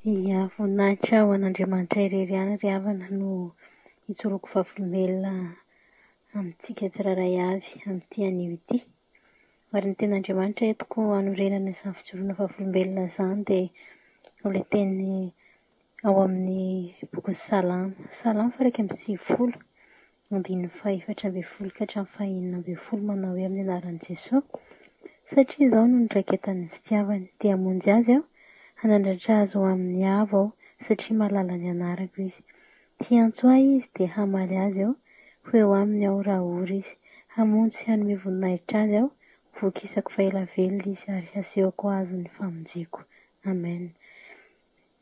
Ia, voninahitra ho an'Andriamanitra irery ihany ry havana no hijoroako vavolombelona amintsika tsirairay avy amin'ity anio ity. Ary ny tenin'Andriamanitra entiko hanorenana izany fijoroana vavolombelona izany dia ilay teny ao amin'ny bokin'ny Salamo, Salamo faha-91, andininy faha-14 ka hatramin'ny faha-16 manao hoe amin'ny anaran'i Jesoa, Satria izao no niraiketan'ny fitiavany, dia hamonjy azy aho, hanandratra azy ho amin'ny avo aho, satria mahalala ny anarako izy. Hiantso ahy izy, dia hamaly azy aho, ho eo aminy aho raha ory izy. Hamonjy sy hanome voninahitra azy aho, ho vokisako fa ela velona izy ary hasehoko azy ny famonjeko. Amen.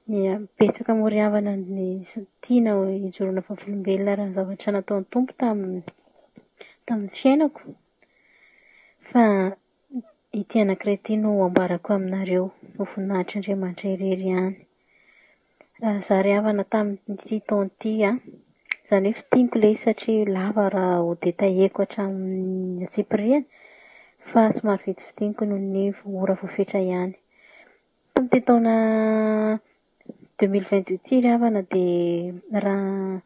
Ia, betsaka moa ry havana ny tiana hijoroana vavolombelona raha ny zavatra nataon'ny Tompo tamin'ny tamin'ny fiainako. Fa ity anankiray ity no ambarako aminareo, ho voninahitr'Andriamanitra irery ihany. Izaho ry havana tamin'ity taona ity an, izany hoe fintiniko ilay izy satria lava raha ho détaillé-ko hatramin'ny antsipiriany, fa somary vitivitiniko noho ny ora voafetra ihany. Tamin'ity taona 2022 ity ry havana dia raha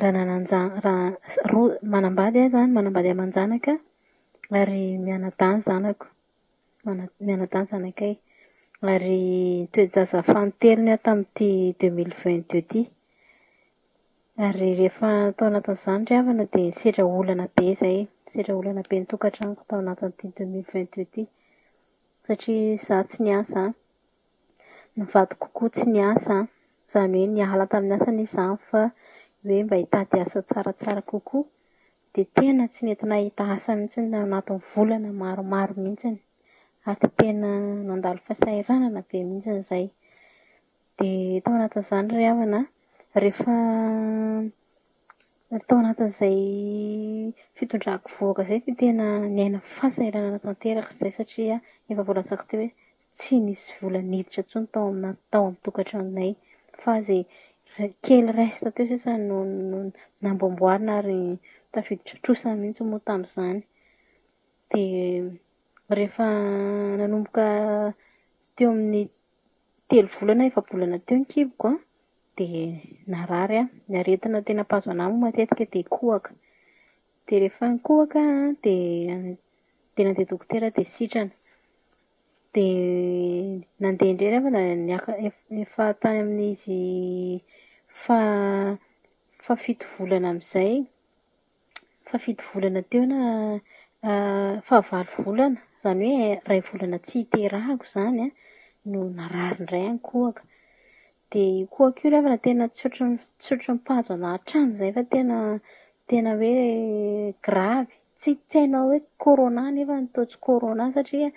raha nanan-ja- raha roa manambady aho izany, manambady aman-janaka ary mianadahy ny zanako. Mianadahy ny zanakay. Ary nitoe-jaza fanintelony aho tamin'ity 2022 ity. Ary rehefa tao anatin'izany ry havana dia nisedra olana be izahay. Nisedra olana be ny tokantranoko tao anatin'ity 2022 ity. Satria izaho tsy niasa, ny vadiko koa tsy niasa, izany hoe niala tamin'ny asany izy izany fa hoe mba hitady asa tsaratsara kokoa. Dia tena tsy nety nahita asa mihitsy tao anatin'ny volana maromaro mihitsy. Ary dia tena nandalo fahasahiranana be mihitsy izahay. Dia tao anatin'izany ry havana, rehefa tao anatin'izay fitondrako vohoka izay dia tena niaina fahasahiranana tanteraka izahay satria efa voalazako teo hoe tsy nisy vola niditra intsony tao amina, tao amin'ny tokantranonay fa izay kely reste teo sisa no namboamboarina ary tafiditra trosa mihitsy moa tamin'izany. Dia rehefa nanomboka teo amin'ny telo volana, efa-bolana teo ny kiboko an, dia narary aho. Ny aretina tena mpahazo an'ahy moa matetika dia kohaka. Dia rehefa nikohaka aho an, dia dia nandeha dokotera dia sitrana. Dia nandeha indray aho nefa niaka- efa tany amin'izy fahafito volana amin'izay, fahafito volana teo na fahavalo volana, izany hoe iray volana tsy hiterahako izany an, no narary indray aho nikohaka. Dia io kohaka io ry havana tena tsy ohatran'ny tsy ohatran'ny mpahazo an'ahy hatramin'izay fa tena tena hoe grave. Tsy tsy hainao hoe corona nefa toa tsy corona satria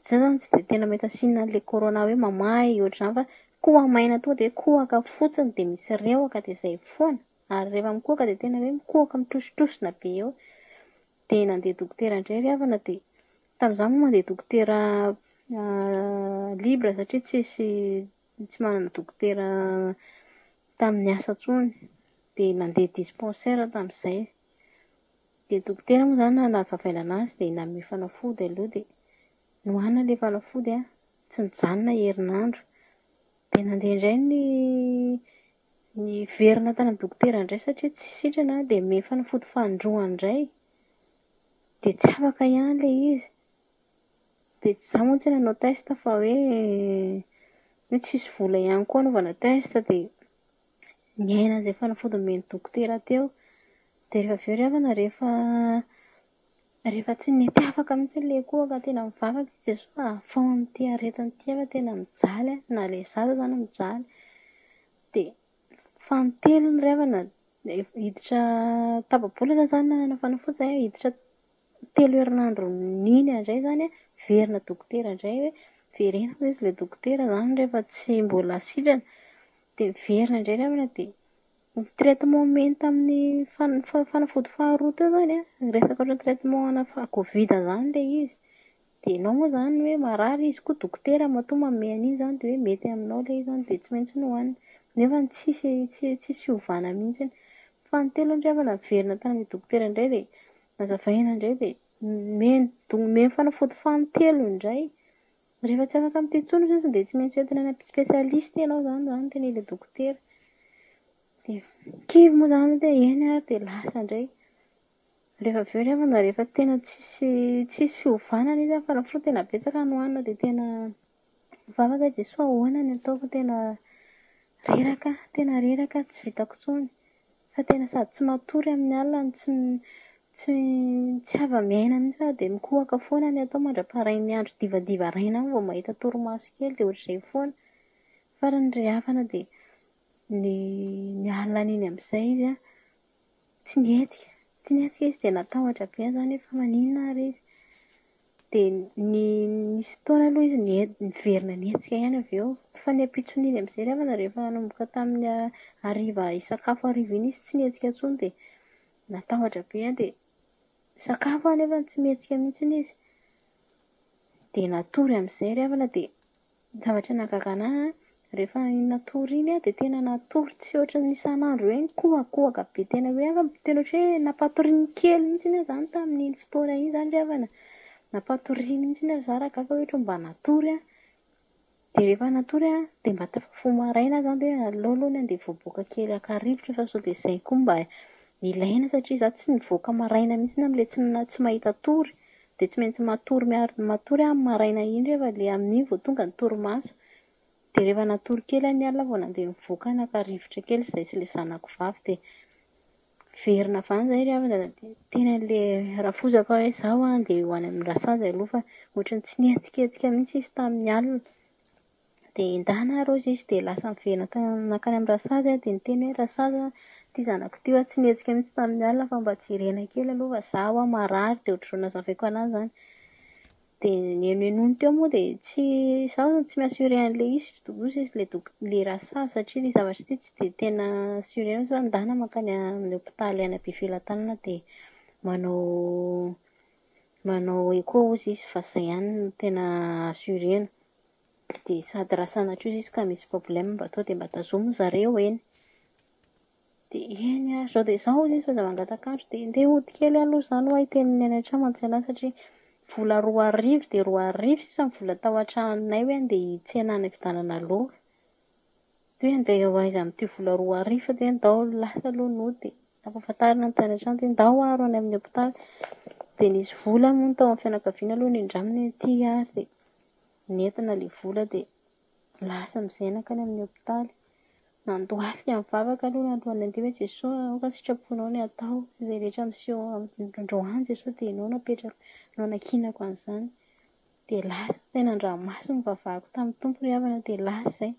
izaho izany tsy dia tena mahita signe an'ilay corona hoe mamay ohatr'izany fa koha-maina tonga dia hoe kohaka fotsiny dia misy rehoka dia izay foana. Ary rehefa mikohaka dia tena hoe mikohaka mitrosotrosona be eo. Dia nandeha dokotera indray ry havana dia tamin'izaho moa mandeha dokotera libre satria tsisy tsy manana dokotera tamin'ny asa intsony. Dia nandeha dispensaire tamin'izay. Dia dokotera moa izany nanazavaina an'azy dia nanome fanafody aloha dia nohanina ilay fanafody an, tsy nijanona herinandro. Dia nandeha indray ny niverina tany amin'ny dokotera indray satria tsy sitrana dia nomeny fanafody fanindroany indray. Dia tsy afaka ihany ilay izy. Dia izaho moa tsy nanao test fa hoe hoe tsisy vola ihany koa hanaovana test dia niaina an'izay fanafody nomen'ny dokotera teo. Dia rehefa avy eo ry havana rehefa rehefa tsy nety afaka mihitsy ilay kohaka tena mivavaka i Jesoa afaho amin'ity aretina ity aho fa tena mijaly aho, na ilay zaza izany mijaly. Dia fanintelony ry havana, hiditra tapa-bolana izany nanana fanafody izahay, hiditra telo herinandro niny indray izany an, niverina dokotera indray hoe vereno hoy izy ilay dokotera izany rehefa tsy mbola sitrana. Dia niverina indray ry havana dia ny traitement nomeny tamin'ny fanafody faharoa teo izany an, resaka ohatran'ny traitement ana covid izany ilay izy. Dia ianao moa izany hoe marary, izy koa dokotera matoa manome an'iny izany dia hoe mety aminao ilay izy izany dia tsy maintsy nohanina. Nefa tsisy tsisy fiovana mihitsy. Fanintelony ry havana niverina tany amin'ny dokotera indray dia nazavaina indray dia nomeny nomeny fanafody fanintelony indray. Rehefa tsy afaka amin'ity intsony hozy izy dia tsy maintsy entina any amin'ny spécialiste ianao izany, izany no tenenin'ilay dokotera. Dia kivy moa izany dia eny ary dia lasa indray. Rehefa avy eo ry havana rehefa tena tsisy tsisy fiovana ilay izy an, fanafody tena betsaka no hohanina dia tena mivavaka aho Jesoa ahoana ny ataoko tena reraka aho, tena reraka aho, tsy vitako intsony. Fa tena sady tsy matory amin'ny alina no tsy tsy tsy afa-miaina mihitsy aho dia mikohaka foana ny atao mandra-parain'ny andro divadiva haraina any vao mahita torimaso kely dia ohatr'izay foana. Farany ry havana dia ny ny alina an'iny amin'izay izy an, tsy nihetsika, tsy nihetsika izy dia natahotra be aho izany hoe fa maninona ary izy. Dia ny nisy fotoana aloha izy niverina nihetsika ihany avy eo, fa ny ampitson'iny amin'izay ry havana rehefa nanomboka tamin'ny hariva hisakafo hariva iny izy tsy nihetsika intsony dia natahotra be aho dia nisakafo aho nefa tsy mihetsika mihitsy izy. Dia natory amin'izay ry havana dia Ny zavatra nahagaga anà an, rehefa iny natory iny aho dia tena natory tsy ohatran'ny isan'andro hoe nikohakohaka be tena hoe aho fa tena ohatran'ny hoe nampatoriany kely mihitsy aho izany tamin'iny fotoana iny izany ry havana, nampatoriany mihitsy aho, izaho raha gaga hoe ohatran'ny mba natory aho. Dia rehefa natory aho dia mba tafafoha maraina aho izany hoe aleo aloha ny handeha hivoaboaka kely haka rivotra fa sao dia izay koa mba ilaina satria izaho tsy nivoaka maraina mihitsy amin'ilay tsy mahita tory. Dia tsy maintsy matory miaro matory aho amin'ny maraina iny rehefa ilay amin'iny vao tonga ny torimaso. Dia rehefa natory kely aho ny alina vao nandeha nivoaka naka rivotra kely izahay sy ilay zanako vavy dia niverina avy any izahay ry havana dia niteny an'ilay rafozako aho hoe izaho andeha ho any amin'ny rasazy aloha fa ohatran'ny tsy nihetsiketsika mihitsy izy tamin'ny alina. Dia endana ary hozy izy dia lasa niverina nankany amin'ny rasazy aho dia niteny hoe rasazy a, ity zanako ity hoa tsy nihetsika mihitsy tamin'ny alina fa mba jerena kely aloha fa za hoa marary dia ohatr'izao nazavaiko an'azy izany. Dia nihenohenoiny teo moa dia tsy, izaho izany tsy mi-assurer an'ilay izy hozy izy ilay dok- ilay rasazy satria ity zavatra ity tsy dia tena assurer-na fa ndana mankany amin'ny hopitaly any Befelatanana dia manao manao echo hozy izy fa izay ihany no tena assurer-na. Dia sady raha sanatria ozy izy ka misy problème mba tonga dia mba tazomy zareo eny. Dia eny ary, izao dia izao ozy izy fa aza mangataka andro dia ndeha hody kely aloha izany hoa hiteniny any an-trano mantsy anah satria vola 2000 dia 2000 sisa ny vola tao an-tranonay hoe andeha hitsenana hividianana laoka. Dia hoe andeha ho aiza amin'ity vola 2000 fa dia ndao lasa aloha nody dia nampahafantarina ny tany an-trano dia ndao ary ho any amin'ny hopitaly. Dia nisy vola moa ny tao amin'ny fianakaviana aloha nindramina hoe ity ary dia Nentina ilay vola dia lasa amin'izay nankany amin'ny hopitaly. Nandohalika nivavaka aloha alohan'ny handeha hoe Jesoa aoka ny sitraponao no hatao. Izay rehetra miseho androany Jesoa dia ianao no apetrako, no anankinako an'izany. Dia lasa, tena an-dranomaso nivavahako tamin'ny Tompo ry havana dia lasa izay.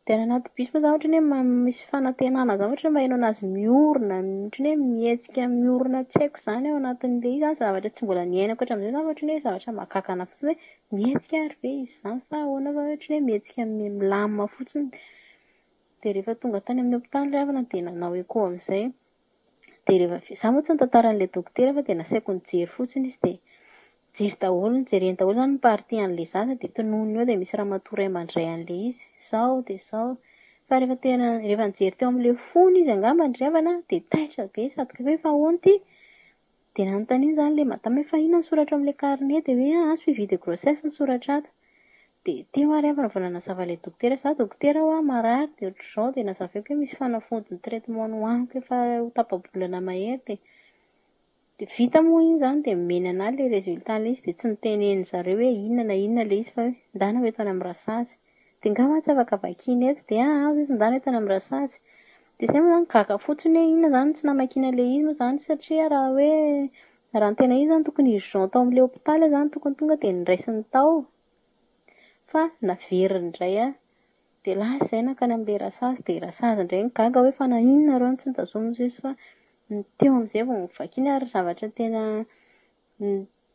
Dia any anaty bus moa izany ohatran'ny hoe misy fanantenana izany, ohatran'ny hoe maheno an'azy miorina, ohatran'ny hoe mihetsika miorina tsy haiko izany ao anatin'ilay izy, zavatra tsy mbola niainako hatramin'izay izany fa ohatran'ny hoe zavatra mahagaga anahy fotsiny hoe mihetsika ary ve izy izany sa ahoana fa ohatran'ny hoe mihetsika milamina fotsiny. Dia rehefa tonga tany amin'ny hopitaly ry havana dia nanao echo amin'izay. Dia rehefa avy, izaho moa tsy nitantara an'ilay dokotera fa dia nasaiko nijery fotsiny izy dia nijery daholo, nojereny daholo izany ny partie an'ilay zaza dia tononiny eo dia misy ramatoa iray mandray an'ilay izy, izao dia izao. Fa rehefa tena, rehefa nijery teo amin'ilay fony izy angamba ry havana dia taitra be sady hoe fa ahoana ity? Dia nanontaniana izany ilay madama hoe fa inona ny soratra ao amin'ilay carnet dia hoe aa suivi de grossesse ny soratra ato. Dia teo ary aho vao nanazava ilay dokotera, za dokotera hoa marary dia ohatr'izao dia nazavaiko hoe misy fanafody ny traitement nohaniko efa ho tapa-bolana mahery dia dia vita moa iny izany dia nomeny an'ahy ilay résultat an'ilay izy dia tsy notenenin-dry zareo hoe inona na inona ilay izy fa hoe ndana ho eto any amin'ny rasazy. Dia nga va tsy afaka vakiana eto? Dia aa hozy izy ndana eto any amin'ny rasazy. Dia izay moa izany gaga fotsiny hoe inona izany tsy namakiana ilay izy moa izany satria raha hoe raha ny tena izy izany tokony urgent tao amin'ilay hopitaly izany tokony tonga dia noraisiny tao fa naveriny indray aho. Dia lasa izay nankany amin'ilay rasazy dia rasazy indray no gaga hoe fa naninona nareo no tsy notazomina hozy izy fa ny teo amin'izay vao novakiana ary zavatra tena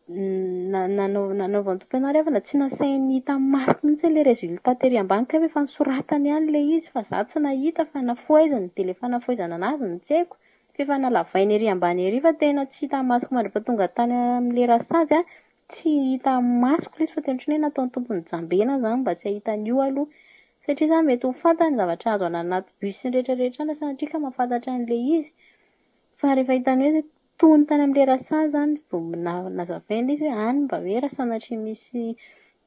Nanaovan'ny tompony ahy havana tsy nasainy hita masoko mihitsy ilay résultat tery ambany kay efa nosoratany ihany ilay izy fa za tsy nahita fa nafoheziny dia ilay fanafohezana anazy no tsy haiko fa efa nalavainy ery ambany ery fa tena tsy hita masoko mandra-pahatonga tany amin'ilay rasazy aho tsy hita masoko ilay izy fa tena ohatran'ny hoe nataon'ny tompony jambena izany mba tsy hahita an'io aloha satria izany mety ho fantany ny zavatra azo any anaty bus sy ny rehetra rehetra any sanatria ka mahafantatra an'ilay izy fa rehefa hitany hoe Tony tany amin'ilay rasazy izany vao nazavaina ilay izy hoe any mba hoe raha sanatria misy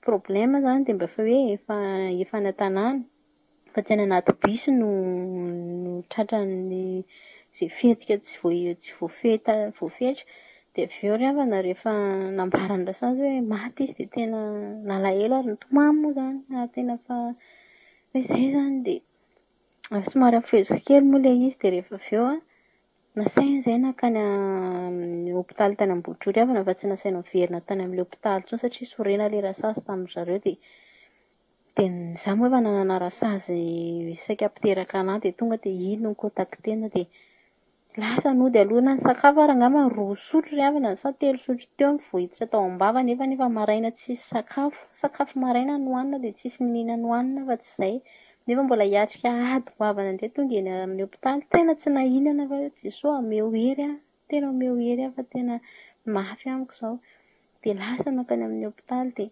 problème izany dia mba efa hoe efa efa any an-tanàna fa tsy any anaty bus no no tratran'ny izay fihetsika tsy tsy voafehy voafetra. Dia avy eo ry havana rehefa nambaran'ny rasazy hoe maty izy dia tena nalahelo ary nitomany moa izany ary tena efa hoe izay izany dia somary afoheziko kely moa ilay izy dia rehefa avy eo an, nasaina izahay nankany amin'ny hopitaly tany Ambohitrolo ry havana fa tsy nasaina niverina tany amin'ilay hopitaly intsony satria sorena ilay rasazy tamin-dry zareo dia dia izaho moa efa nanana rasazy saika mpiteraka an'ahy dia tonga dia iny no ni-contacter-na dia lasa nody aloha na nisakafo ary angamba roa sotro ry havana sa telo sotro teo no vao hiditra tao am-bava nefa efa maraina tsisy sakafo, sakafo maraina no hohanina dia tsisy niniana nohanina afa-tsy izay nefa mbola hiatrika ady goavana indray tonga eny amin'ny hopitaly, tena tsy nahinana fa hoe Jesoa omeo hery aho, tena omeo hery aho fa tena mafy amiko izao, dia lasa nankany amin'ny hopitaly dia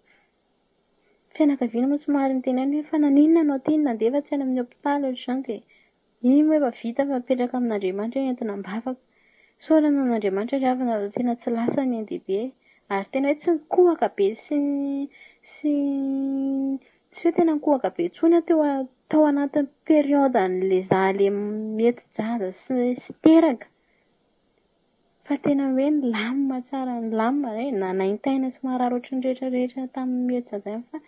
fianakaviana moa somary niteny ihany hoe fa naninona anao ity no nandeha fa tsy any amin'ny hopitaly ohatr'izany dia Iny moa efa vita fa apetraka amin'Andriamanitra hoe entina am-bavaka. Isaorana an'Andriamanitra ry havana fa tena tsy lasa ny ain-dehibe ary tena hoe tsy nikohaka be sy sy tsy hoe tena nikohaka be intsony aho teo tao anatin'ny période an'ilay za ilay mety-jaza sy sy teraka. Fa tena hoe nilamina tsara, nilamina e, nanaintaina sy marary ohatran'ny rehetra rehetra tamin'ny mety-jaza ihany fa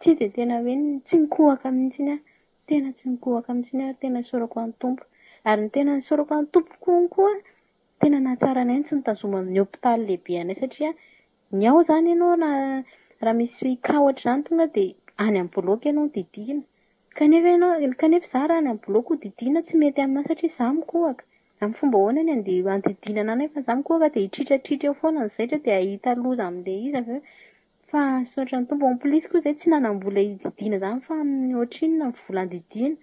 tsy dia tena hoe tsy nikohaka mihitsy aho. Tena tsy nikohaka mihitsy aho ary tena isaorako an'i Tompo. Ary ny tena nisaorako an'i Tompo konkoa, tena nahatsara anay ny tsy nitazomana ny hopitaly lehibe anay satria ny ao izany ianao raha raha misy cas ohatr'izany tonga dia any amin'ny bloc ianao no didiana. Kanefa ianao, kanefa izaho raha any amin'ny bloc ho didiana tsy mety aminahy satria izaho mikohaka. Amin'ny fomba ahoana ny andeha handidiana anah nefa izaho mikohaka dia hitritratritra eo foana ny zaitra dia hahita loza amin'ilay izy avy eo. Fa misaotra ny Tompo, en plus koa izay tsy nanam-bola hididiana izany fa amin'ny ohatrinona ny vola andidiana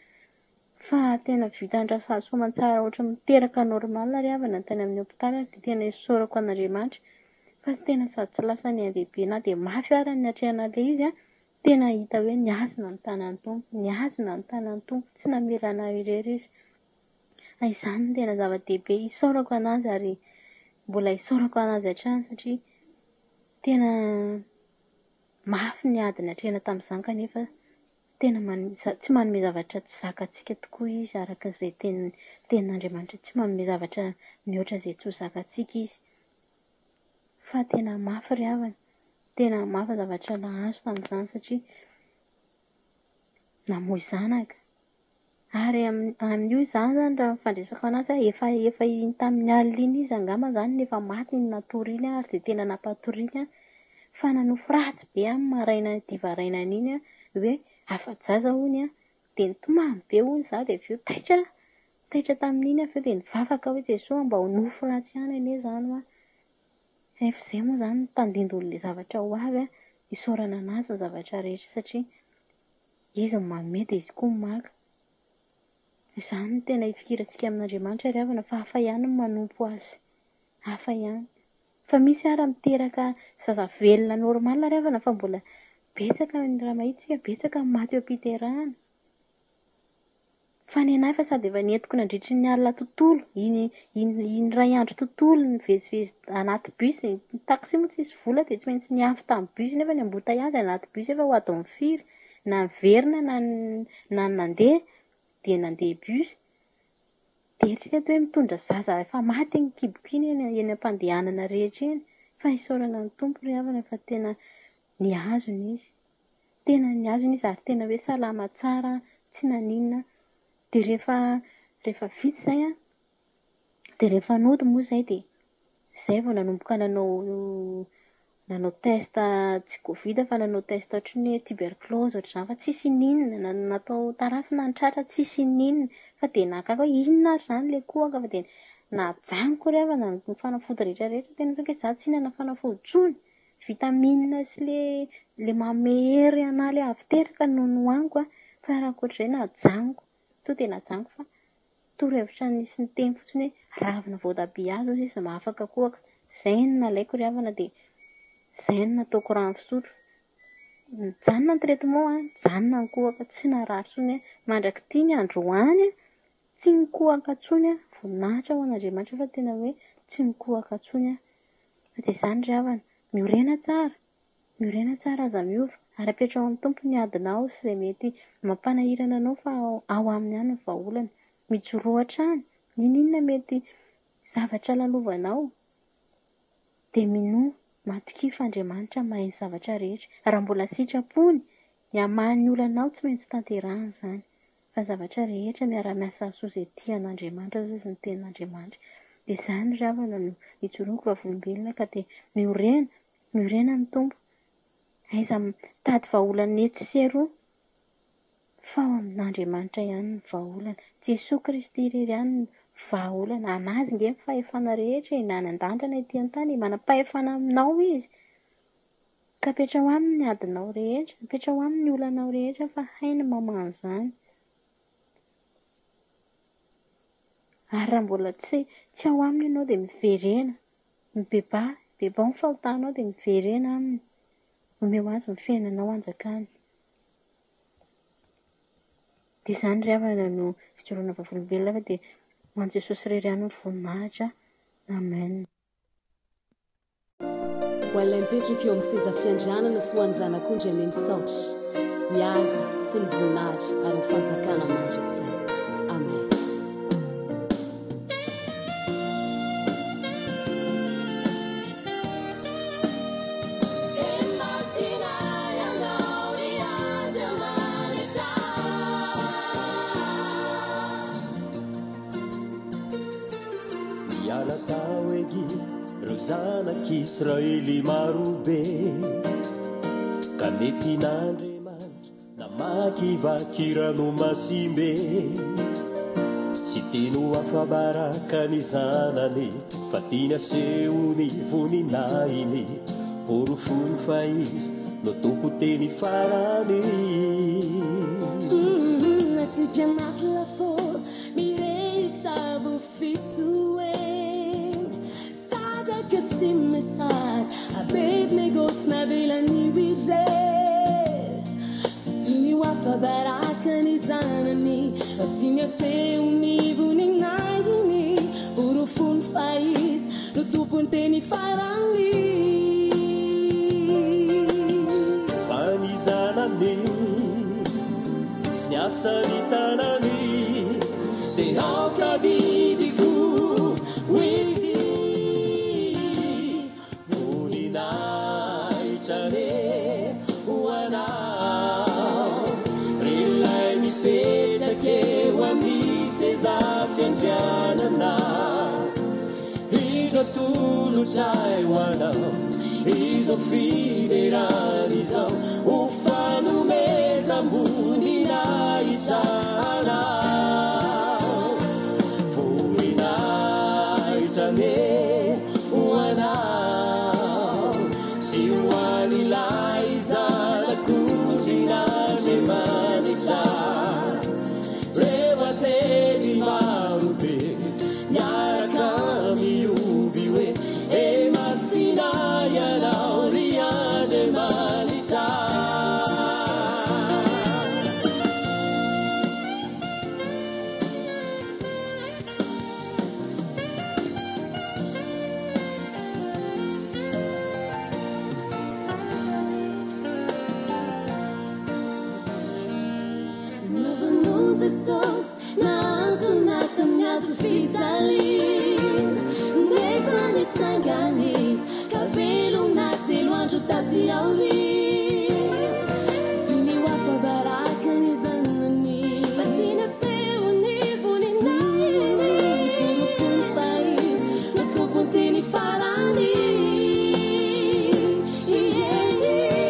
fa tena vitan'ny rasazy soamantsara ohatran'ny miteraka normal ry havana tany amin'ny hopitaly ary dia tena isaorako an'Andriamanitra fa tena sady tsy lasa niha-lehibe na dia mafy ara ny niatrehana an'ilay izy an, tena hita hoe nihazona ny tanan'ny Tompo, nihazona ny tanan'ny Tompo, tsy namela anah irery izy. Fa izany no tena zava-dehibe, isaorako an'azy ary mbola isaorako an'azy hatrany satria Tena mafy ny ady natrehina tamin'izany kanefa tena tsy manome zavatra tsy zakantsika tokoa izy araka izay tenin'Andriamanitra, tsy manome zavatra mihoatra izay tsy ho zakantsika izy. Fa tena mafy ry havana, tena mafy ny zavatra nahazo tamin'izany satria namoy zanaka. Ary amin'io izany izany raha ny fandraisako an'azy efa efa iny tamin'ny alina iny izy angamba izany no efa maty iny natory iny ary dia tena nampatoriany ahy fa nanofy ratsy be aho ny maraina divarainan'iny aho hoe afa-jaza hono aho dia nitomany be hono izaho dia avy eo taitra aho, taitra tamin'iny aho avy eo dia nivavaka hoe Jesoa mba ho nofy ratsy ihany anie izany hoa. Rehefa izay moa izany no tandindon'ilay zavatra ho avy an, isaorana an'azy ny zavatra rehetra satria Izy no manome dia Izy koa no maka. Izany no tena ifikirantsika amin'Andriamanitra ry havana fa hafa ihany ny manompo Azy. Hafa ihany. Fa misy ara miteraka zaza velona normal ry havana fa mbola betsaka ny raha mahita isika betsaka ny maty eo am-piterahana. Fa ny anay fa sady efa nentiko nandritry ny alina tontolo, iny iny iny iray andro tontolo nivezivezy anaty bus, ny taxi moa tsisy vola dia tsy maintsy niafy tamin'ny bus nefa ny embouteillage anaty bus efa ho adiny firy, na niverina na na ny nandeha dia nandeha bus. Dia eritrereto hoe mitondra zaza efa maty iny kiboko iny eny eny am-pandehanana rehetra eny. Fa isaorana ny Tompo ry havana fa tena nihazona izy. Tena nihazona izy ary tena hoe salama tsara, tsy naninona. Dia rehefa rehefa vita izay an, dia rehefa nody moa izay dia izay vao nanomboka nanao nanao test tsy covid fa nanao test ohatran'ny hoe tuberculose ohatr'izany fa tsisy n'inona, na natao tarafina ny tratra tsisy n'inona fa dia nahagaga hoe inona ary izany ilay kohaka fa dia najanoko ry havana ny fanafody rehetra rehetra, tena saika izaho tsy hihinana fanafody intsony. Vitamine sy le le manome hery anah le avy teraka no nohaniko a, fa raha ankoatr'izay najanoko, tonga dia najanoko fa torohevitra nisy niteny fotsiny hoe ravina voatabia azo hozy izy mahafaka kohaka, izay no nalaiko ry havana dia izay no nataoko rano fisotro, nijanona ny traitement a, nijanona ny kohaka, tsy narary intsony aho, mandrak'ity ny androany tsy nikohaka intsony aho, voninahitra ho an'Andriamanitra fa tena hoe tsy nikohaka intsony aho. Fa dia izany ry havana, miorena tsara, miorena tsara aza miova. Ary apetraho amin'ny Tompo ny adinao sy izay mety mampanahirana anao fa ao aminy ihany ny vahaolana. Mijoroa hatrany, n'inon'inona mety zavatra lalovanao dia minoa, matokia fa Andriamanitra mahay ny zavatra rehetra. Raha mbola sitrapony ny hamaha ny olanao tsy maintsy ho tanterahiny izany. Fa ny zavatra rehetra miara-miasa hahasoa izay tia an'Andriamanitra hoy izy ny tenin'Andriamanitra. Dia izany ry havana no ijoroako vavolombelona ka dia miorena, miorena amin'ny Tompo. Aiza mitady vahaolana etsy sy eroa fa ao amin'Andriamanitra ihany ny vahaolana. Jesoa Kristy irery ihany no vahaolana. An'Azy nge ny fahefana rehetra e, na any an-danitra na ety an-tany e, manam-pahefana aminao Izy. Ka apetraho Aminy ny adinao rehetra, apetraho Aminy ny olanao rehetra fa hainy ny mamaha an'izany. Ary raha mbola tsy tsy ao Aminy ianao dia miverena, mibebaha, bebaho ny fahotanao dia miverena Aminy. Omeo Azy ny fiainanao hanjakany. Dia izany ry havana no fijoroana vavolombelona fa dia ho an'i Jesosy irery ihany ny voninahitra. Amen. Ho an'ilay mipetraka eo amin'ny seza fiandrianana sy ho an'ny Zanak'ondry anie ny saotra, ny haja sy ny voninahitra ary ny fanjakana mandrakizay. Amen. Niala tao Egypta ireo zanak'Israely marobe, ka nentin'Andriamanitra namakivaky ranomasimbe. Tsy tiany ho afa-baraka ny zanany, fa tiany aseho ny voninahiny, porofony fa izy no tompon-teny farany. Natsipy anaty lafaoro mirehitra avo fito heny, Sadraka sy Mesaka, Abednego tsy navelany ho irery. Tsy tiany ho afa-baraka ny zanany, fa tiany aseho ny voninahiny, porofony fa izy no tompon'ny teny farany. Fa ny zanany sy ny asan'ny tanany dia aoka didiko ho izy. Voninahitra anie ho anao, ry ilay mipetraka eo amin'ny seza fiandrianana. Indro atolotray ho anao izao fiderana izao ho fanomezam-boninahitra anao. Voninahitra anie ho anao sy ho an'ilay Zanak'ondrin'Andriamanitra. Reo anjely marobe miaraka mihoby hoe, E masina Ianao ry Andriamanitra. Novonoin'i Jesosy nahantona tamin'ny hazo fijaliana, nefa nitsangana Izy ka velona telo andro taty aoriana. Tsy tiany ho afa-baraka ny zanany, fa tiany aseho ny voninahiny. Porofony fa Izy no tompon'ny teny farany.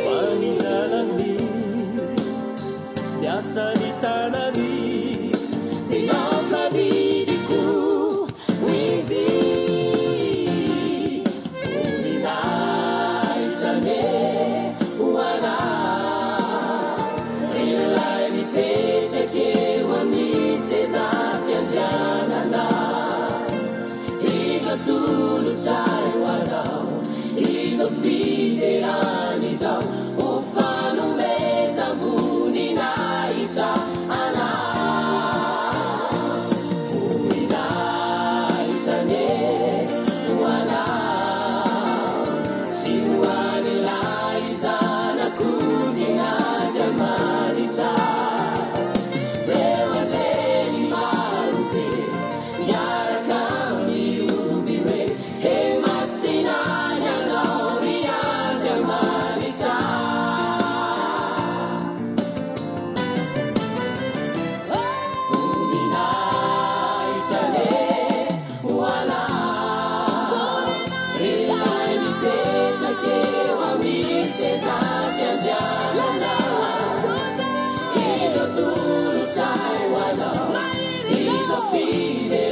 Fa ny zanany sy ny asan'ny tanany dia aoka didiko ho izy. Voninahitra anie ho anao, ilay mipetraka eo amin'ny seza fiandrianana. Indro atolotray ho anao izao fiderana izao ho fanomezam-boninahitra anao. Voninahitra anie ho anao sy ho an'ilay Zanak'ondrin'Andriamanitra. Fiderana.